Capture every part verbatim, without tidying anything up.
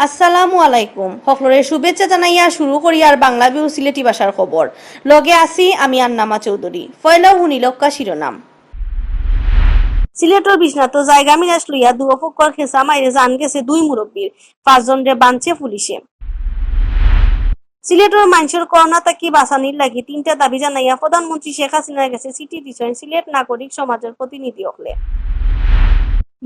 আসসালামু আলাইকুম। হকলরে শুভেচ্ছা জানাইয়া শুরু করিয়ার বাংলা ভিউ সিলেটি ভাষার খবর। লগে আছি আমি আন্নামা চৌধুরী। পয়লাউ হুনিলউক্কা শিরোনাম। সিলেটর বিশ্বনাথো জায়গা মিরাজ লইয়া দুইও পক্ষর খেসা মাইরে জান গেছে দুই মুরব্বির, পাঁচজনরে বানছে পুলিশে। সিলেটর মানষর করোনা থাকি বাঁচানির লাগি তিনটা দাবি জানাইয়া প্রধানমন্ত্রী শেখ হাসিনার গেছে চিঠি দিছইন সিলেট নাগরিক সমাজর প্রতিনিধি অকলে।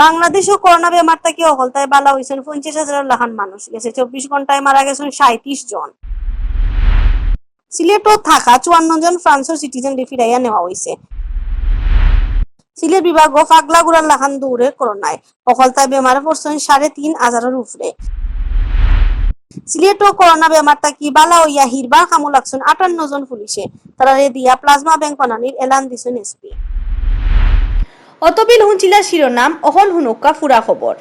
বাংলাদেশো করোনা বেমার থাকি হকলতায় বালা অইছইন পঞ্চাশ হাজারর লাখান মানুষ, গেছে চব্বিশ ঘন্টায় মারা গেছইন সাঁইত্রিশ জন। সিলেটো থাকা চুয়ান্ন জন ফ্রান্সর সিটিজেনরে ফিরাইয়া নেওয়া অইছে। সিলেট বিভাগো পাগলা ঘুরার লাখান দৌড়ে করোনায়, হকলতায় বেমারে পড়ছইন সাড়ে তিন হাজারর উপরে। সিলেটো করোনা বেমার থাকি বালা অইয়া হিরবার কামো লাগছইন আটান্ন জন পুলিশে, তারারে দিয়া প্লাজমা ব্যাংক বানানির এলান দিছইন এসপি। অতবিল হুনছিলা শিরোনাম, অখন হুনউক্কা পুরা খবর।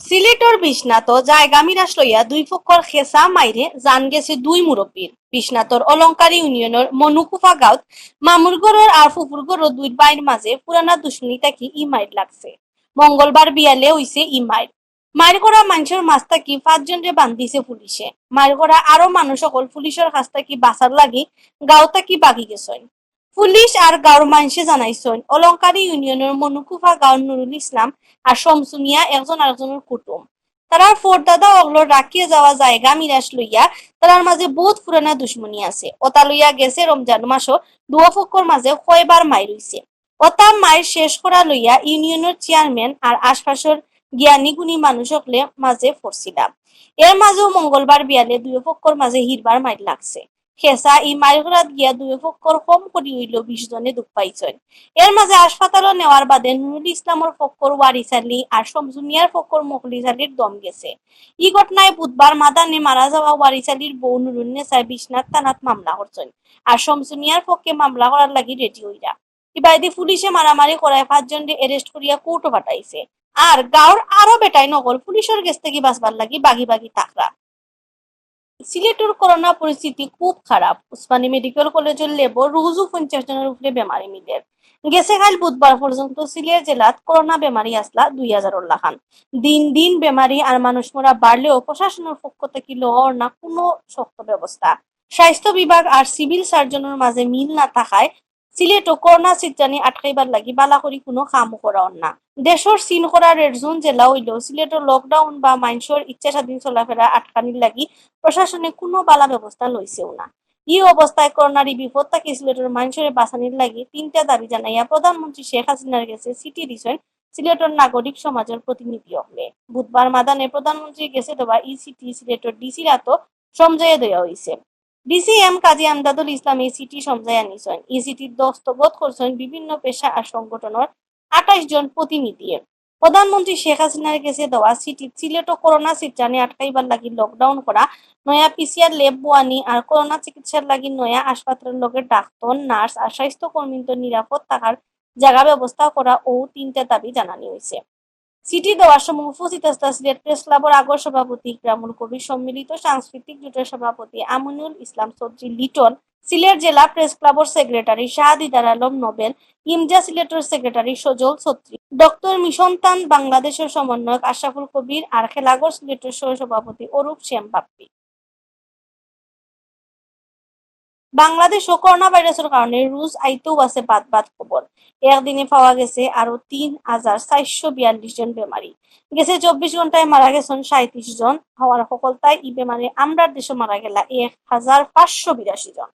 সিলেটর বিশ্বনাথো জায়গা মিরাজ লইয়া দুই পক্ষর খেসা মাইরে জান গেছে দুই মুরব্বির। বিশ্বনাথর অলংকারী ইউনিয়নর মনুকুফা গাঁওত মামুর ঘরর আর ফুফুর ঘরর দুই ভাইর মাঝে পুরানা দুশমনি থাকি ই মাইর লাগছে। মঙ্গলবার বিয়ালে অইছে ই মাইর। মাইর করা মানষর মাঝ থাকি পাঁচজনরে বান্ধিছে পুলিশে। মাইর করা আরো মানুষ অকল পুলিশর কাছ থাকি বাঁচার লাগি গাঁও থাকি ভাগি গেছইন। পুলিশ আর গাঁওর মানষে জানাইছইন, অলংকারী ইউনিয়নর মনুকুফা গাঁওর নুরুল ইসলাম আর শমসু মিয়া একজন আরেকজনর কুটুম। তারার ফরদাদা অকলর রাখিয়া যাওয়া জায়গা মিরাজ লইয়া তারার মাঝে বউত পুরানা দুশমনি আছে। অতা লইয়া গেছে রমজান মাসো দুইও পক্ষর মাঝে কয়বার মাইর অইছে। অতা মাইর শেষ করা লইয়া ইউনিয়নর চেয়ারম্যান আর আশপাশর জ্ঞানী গুণী মানুষ অকলে মাঝে পড়ছিলা। এর মাঝেও মঙ্গলবার বিয়ালে দুইও পক্ষর মাঝে হিরবার মাইর লাগছে। খেসা ই মাইর করাত গিয়া দুইও পক্ষর কম করি অইলেও বিশ জনে দুখ পাইছইন। এর মাঝে হাসপাতালো নেওয়ার বাদে নুরুল ইসলামর পক্ষর ওয়ারিস আলী আর শমসু মিয়ার পক্ষর মখলিস আলীর দম গেছে। ই ঘটনায় বুধবার মাদানে মারা যাওয়া ওয়ারিস আলীর বউ নুরুন্নেছায় বিশ্বনাথ থানাত মামলা করছইন। আর শমসু মিয়ার পক্ষে মামলা করার লাগি রেডি অইরা। ইবায়দি পুলিশে মারামারি করায় পাঁচজনরে arrest করিয়া কোর্টো পাঠাইছে। আর গাঁওর আরো বেটাইন অকল পুলিশর গেছ থাকি বাঁচবার লাগি ভাগি ভাগি থাকরা। সিলেটর করোনা পরিস্থিতি খুব খারাপ। উসমানী মেডিকেল কলেজর ল্যাবো রুজু পঞ্চাশ জনর উপরে বেমারি মিলের। গেছে কাইল বুধবার পর্যন্ত সিলেট জেলাত করোনা বেমারি আছলা দুই হাজারর লাখান। দিন দিন বেমারি আর মানুষ মরা বাড়লেও প্রশাসনর পক্ষ থাকি লওয়া অর না কুনু শক্ত ব্যবস্থা। স্বাস্থ্য বিভাগ আর সিভিল সার্জনর মাঝে মিল না থাকায় সিলেটো করোনা ছিটরানি আটকাইবার লাগি বালা করি কুনু কামও করা অর না। দেশর সিন করা red zone জেলা অইলেও সিলেটো lockdown বা মানষর ইচ্ছা স্বাধীন চলাফেরা আটকানির লাগি প্রশাসনে কুনু বালা ব্যবস্থা লইছেও না। ই অবস্থায় করোনার ই বিপদ থাকি সিলেটর মানষরে বাঁচানির লাগি তিনটা দাবি জানাইয়া প্রধানমন্ত্রী শেখ হাসিনার গেছে চিঠি দিছইন সিলেটর নাগরিক সমাজর প্রতিনিধি অকলে। বুধবার মাদানে প্রধানমন্ত্রীর গেছে দেওয়া ই চিঠি সিলেটর ডিসির আতো সমজাইয়া দেওয়া অইছে। ডিসি এম কাজী আমদাদুল ইসলাম ই চিঠি সমজাইয়া নিছইন। ই চিঠিত দস্তখত করছইন বিভিন্ন পেশা আর সংগঠনর আটাইশ জন প্রতিনিধিয়ে। প্রধানমন্ত্রী শেখ হাসিনার গেছে দেওয়া চিঠিত সিলেটো করোনা ছিটরানি আটকাইবার লাগি lockdown করা, নয়া PCR lab বওয়ানি আর করোনা চিকিৎসার লাগি নয়া হাসপাতালর লগে ডাক্তর, নার্স আর স্বাস্থ্যকর্মীর নিরাপদ থাকার জাগা ব্যবস্থা করা অউ তিনটা দাবি জানানি অইছে। চিঠি দেওয়ার সময় উপস্থিত আছলা সিলেট প্রেস ক্লাবর আগর সভাপতি ইকরামুল কবির, সম্মিলিত সাংস্কৃতিক জোটর সভাপতি আমিনুল ইসলাম চৌধুরী লিটন, সিলেট জেলা প্রেস ক্লাবর সেক্রেটারি শাহ দিদার আলম নোবেল, ইমজা সিলেটর সেক্রেটারি সজল ছত্রী, ডক্টর মিশন তান বাংলাদেশর সমন্বয়ক আশরাফুল কবির আর খেলাঘর সিলেটর সহ সভাপতি অরূপ শ্যাম বাপ্পি। বাংলাদেশো করোনা ভাইরাসর কারণে রুজ আইতেও আছে বাদ বাদ খবর। একদিনে পাওয়া গেছে আরো তিন হাজার চাইরশো বিয়াল্লিশ জন বেমারি। গেছে চব্বিশ ঘন্টায় মারা গেছইন সাঁইত্রিশ জন। হওয়ার হকলতায় ই বেমারে আমরার দেশো মারা গেলা এক হাজার পাঁচশো বিরাশি জন।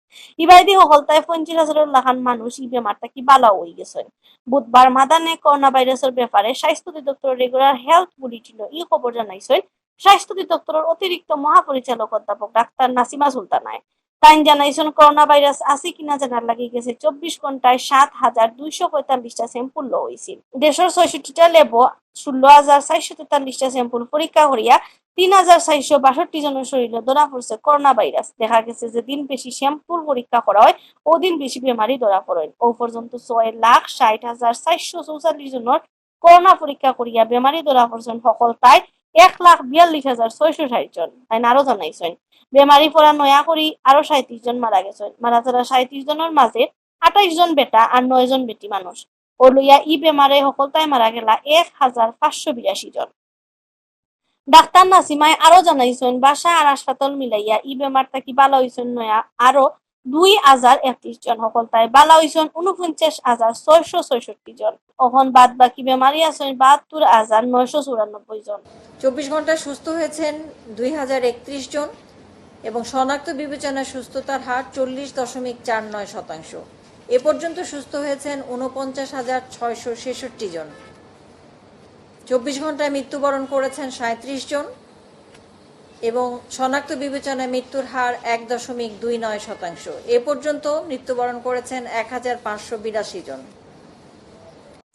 ইবায়দি হকলতায় পঞ্চাশ হাজারর লাখান মানুষ ই বেমার থাকি বালাও অইগেছইন। বুধবার মাদানে করোনা ভাইরাসর ব্যাপারে স্বাস্থ্য অধিদপ্তরর regular health bulletinও ই খবর জানাইছইন স্বাস্থ্য অধিদপ্তরর অতিরিক্ত মহাপরিচালক অধ্যাপক ডাক্তার নাসিমা সুলতানায়। তাইন জানাইছইন, করোনা ভাইরাস আছে কিনা জানার লাগি গেছে চব্বিশ ঘন্টায় সাত হাজার দুইশো পঁয়তাল্লিশটা sample লওয়া অইছিল। দেশর ছয়ষট্টিটা ল্যাবো ষোলো হাজার চাইরশো তেতাল্লিশটা sample পরীক্ষা করিয়া তিন হাজার চাইরশো বাষট্টি জনর শরীরো ধরা পড়ছে করোনা ভাইরাস। দেখা গেছে যে দিন বেশি sample পরীক্ষা করা অয়, অউ দিন বেশি বেমারি ধরা পড়ইন। অউ পর্যন্ত ছয় লাখ ষাইট হাজার চাইরশো চৌচল্লিশ জনর করোনা পরীক্ষা করিয়া বেমারি ধরা পড়ছইন হকলতায় এক লাখ বিয়াল্লিশ হাজার ছয়শো ষাইট জন। তাইন আরো জানাইছইন, বেমারি পড়া নয়া করি আরো সাঁইত্রিশ জন মারা গেছইন। মারা যারা সাঁইত্রিশ জনর মাঝে আটাইশ জন বেটা আর নয় জন বেটি মানুষ। অউ লইয়া ই বেমারে হকলতায় মারা গেলা এক হাজার পাঁচশো বিরাশি জন। ডাক্তার নাসিমায় আরো জানাইছইন, বাসা আর হাসপাতাল মিলাইয়া ই বেমার থাকি বালা অইছইন নয়া আরো দুই হাজার একত্রিশ জন, হকলতায় বালা অইছইন ঊনপঞ্চাশ হাজার ছয়শো ছয়ষট্টি জন। অখন বাদ বাকি বেমারি আছইন বাহাত্তর হাজার নয়শো চুরানব্বই জন। চব্বিশ ঘন্টায় সুস্থ হয়েছেন দুই হাজার একত্রিশ জন এবং শনাক্ত বিবেচনায় সুস্থতার হার চল্লিশ দশমিক চার নয় শতাংশ। এ পর্যন্ত সুস্থ হয়েছেন ঊনপঞ্চাশ হাজার ছয়শো ছেষট্টি জন। চব্বিশ ঘন্টায় মৃত্যুবরণ করেছেন সাঁইত্রিশ জন এবং শনাক্ত বিবেচনায় মৃত্যুর হার এক দশমিক দুই নয় শতাংশ। এ পর্যন্ত মৃত্যুবরণ করেছেন এক হাজার পাঁচশো বিরাশি জন।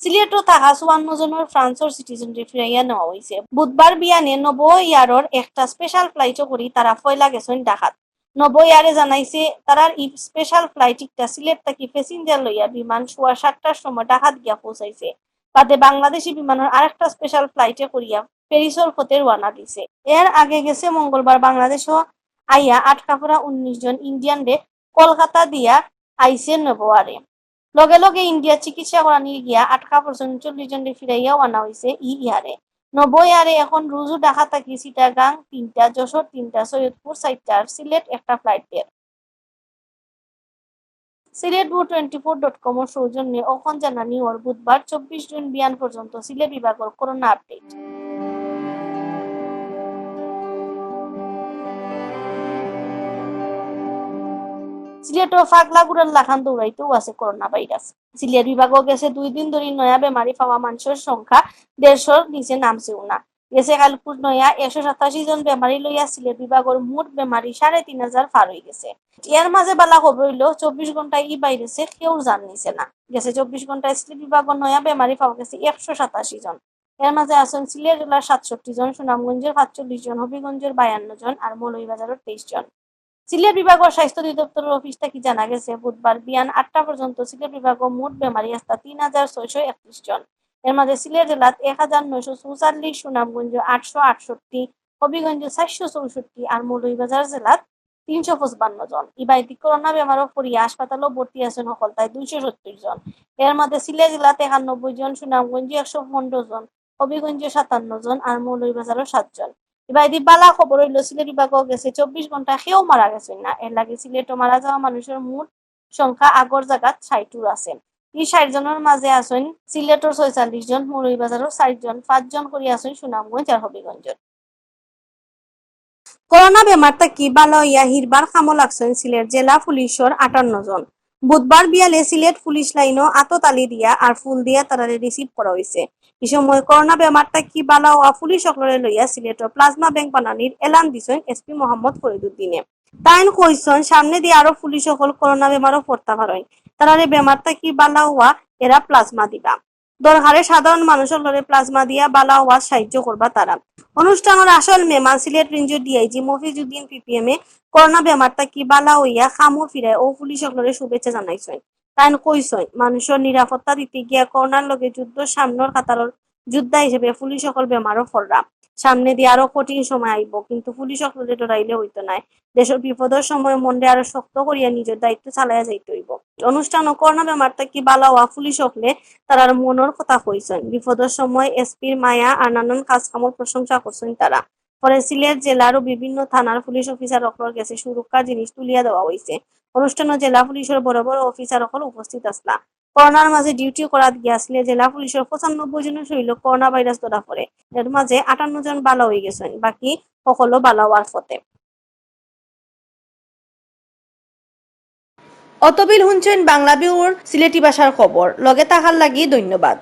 সিলেটো থাকা চুয়ান্ন জনর ফ্রান্সর সিটিজেনরে ফিরাইয়া নেওয়া অইছে। বুধবার বিয়ানে নভো এয়ারর একটা স্পেশাল ফ্লাইটো করি তারা পয়লা গেছইন ঢাকাত। নভো এয়ারে জানাইছে, তারার ই স্পেশাল ফ্লাইট একটা সিলেট থাকি প্যাসেঞ্জার লইয়া বিমান সোয়া সাতটার সময় ঢাকাত গিয়া পৌঁছাইছে। বাদে বাংলাদেশি বিমানর আরেকটা স্পেশাল ফ্লাইটে করিয়া প্যারিসর পথে রওয়ানা দিছে। এর আগে গেছে মঙ্গলবার বাংলাদেশো আইয়া আটকা পড়া উনিশ জন ইন্ডিয়ানরে কলকাতা দিয়া আইছে নভো এয়ারে। লগে লগে ইন্ডিয়া চিকিৎসা করানির গিয়া আটকা পড়ছইন চল্লিশ জনরে ফিরাইয়াও আনা অইছে ই এয়ারে। নভো এয়ারে এখন রুজু ঢাকা থাকি চিটাগাং তিনটা, যশোর তিনটা, সৈয়দপুর চাইরটা আর সিলেট একটা ফ্লাইট দের। সিলেট ভোর টোয়েন্টি ফোর ডট কমর সৌজন্যে অখন জানানি অর বুধবার চব্বিশ জুন বিয়ান পর্যন্ত সিলেট বিভাগর করোনা আপডেট। সিলেটো পাগলা ঘুড়ার লাখান দৌড়াইতেও আছে করোনা ভাইরাস। সিলেট বিভাগো গেছে দুই দিন ধরি নয়া বেমারি পাওয়া মানষর সংখ্যা দেড়শোর নিচে নামছেও না। গেছে কাইলকুর নয়া একশো সাতাশি জন বেমারি লইয়া সিলেট বিভাগর মোট বেমারি সাড়ে তিন হাজার পার অইগেছে। এর মাঝে বালা খবর অইলো, চব্বিশ ঘন্টায় ই ভাইরাসে কেউর জান নিছে না। গেছে চব্বিশ ঘন্টায় সিলেট বিভাগো নয়া বেমারি পাওয়া গেছে একশো সাতাশি জন। এর মাঝে আছইন সিলেট জেলার সাতষট্টি জন, সুনামগঞ্জর পাঁচচল্লিশ জন, হবিগঞ্জর বায়ান্ন জন আর মৌলভীবাজারর তেইশ জন। সিলেট বিভাগর স্বাস্থ্য অধিদপ্তরর অফিস থাকি জানা গেছে, বুধবার বিয়ান আটটা পর্যন্ত সিলেট বিভাগো মোট বেমারি আস্তা তিন হাজার ছয়শো একত্রিশ জন। এর মাঝে সিলেট জেলাত এক হাজার নয়শো চৌচল্লিশ, সুনামগঞ্জ আটশো আটষট্টি, হবিগঞ্জ চারশো চৌষট্টি আর মৌলভীবাজার জেলাত তিনশো পঁচপান্ন জন। ইবায়দি করোনা বেমারো পড়িয়া হাসপাতালো ভর্তি আছইন হকলতায় দুইশো সত্তর জন। এর মাঝে সিলেট জেলাত একানব্বই জন, সুনামগঞ্জে একশো পনেরো জন, হবিগঞ্জে সাতান্ন জন আর মৌলভীবাজারো সাত জন। ইবায়দি বালা খবর অইলো, সিলেট বিভাগো গেছে চব্বিশ ঘন্টায় কেউ মারা গেছইন না। এর লাগি সিলেটো মারা যাওয়া মানষর মোট সংখ্যা আগর জাগাত ষাইটর আছে। ই ষাইট জনর মাঝে আছইন সিলেটর ছয়চল্লিশ জন, মৌলভীবাজারর চাইর জন, পাঁচ জন করি আছইন সুনামগঞ্জ আর হবিগঞ্জর। করোনা বেমার থাকি বালা অইয়া হিরবার কামো লাগছইন সিলেট জেলা পুলিশর আটান্ন জন। বুধবার বিয়ালে সিলেট পুলিশ লাইনো আততালি দিয়া আর ফুল দিয়া তারারে রিসিভ করা অইছে। ই সময় করোনা বেমার থাকি বালা অওয়া পুলিশ অকলরে লইয়া সিলেটো প্লাজমা ব্যাংক বানানির এলান দিছইন এসপি মোহাম্মদ ফরিদুদ্দিনে। তাইন কইছইন, সামনেদি আরো পুলিশ অকল করোনা বেমারো পড়তা পারইন। তারারে বেমার থাকি বালা অওয়া এরা প্লাজমা দিবা। দরকারে সাধারণ মানষর লগে প্লাজমা দিয়া বালা অওয়াত সাহায্য করবা তারা। অনুষ্ঠানর আসল মেহমান সিলেট রেঞ্জর ডিআইজি মফিজুদ্দিন পিপিএমএ করোনা বেমার থাকি বালা অইয়া কামো ফিরায় অউ পুলিশ অকলরে শুভেচ্ছা জানাইছইন। তাইন কইছইন, মানষর নিরাপত্তা দিতে গিয়া করোনার লগে যুদ্ধর সামনর কাতারর যোদ্ধা হিসেবে পুলিশ অকল বেমারো পড়রা। সামনেদি আরো কঠিন সময় আইবো, কিন্তু পুলিশ অকলরে ডরাইলে অইতো নায়। দেশর বিপদর সময় মনরে আরো শক্ত করিয়া নিজর দায়িত্ব চালাইয়া যাইতে অইবো। অনুষ্ঠানো করোনা বেমার থাকি বালা অওয়া পুলিশ অকলে তারার মনর কথা কইছইন। বিপদর সময় এসপির মায়া আর নানান কাজ কামর প্রশংসা করছইন তারা। পরে সিলেট জেলারও বিভিন্ন থানার পুলিশ অফিসার অকলর গেছে সুরক্ষার জিনিস তুলিয়া দেওয়া অইছে। অনুষ্ঠানো জেলা পুলিশর বড় বড় অফিসার অকল উপস্থিত আছলা। করোনার মাঝে ডিউটি করাত গিয়া সিলেট জেলা পুলিশর পঁচানব্বই জনর শরীরো করোনা ভাইরাস ধরা পড়ে। এর মাঝে আটান্ন জন বালা অইগেছইন, বাকি হকলও বালা অওয়ার পথে। অতবিল হুনছইন বাংলা ভিউর সিলেটি ভাষার খবর। লগে থাকার লাগি ধন্যবাদ।